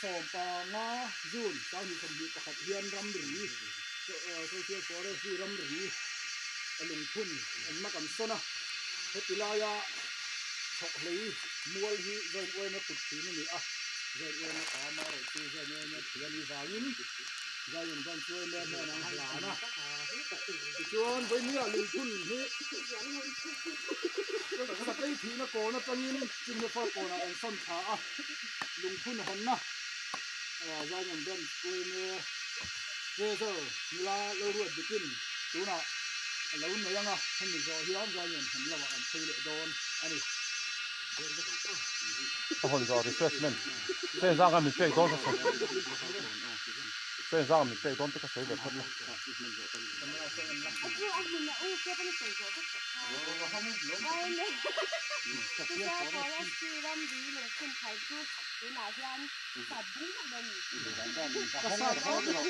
15 June 2021 hian ramri Social Forestry ramri lungphun enna kan sawn a, heti laia chhawkhlei mual hi Joint Uaina kut thin a ni a, Joint Uaina tam a rawh chu Joint Uaina thih a nih vangin Zion Branch Uaina hnen an hlan a, tichuan vawinia lungphun hi Sakei thihna kawn atangin Chinhlefa kawnah kan sawn thla a, lungphun hawnna Zion Branch Uaina Treasure nula lo ruat dikin tunah a lo nei ang a, hemi zawh hian Zion han lamah kan phei leh dawn a ni. A hawn zawh refreshment chen zang a min pek dawn ka sawi chen zang a min pek dawn te ka sawi ve phawt la. Ka sat dawn lo.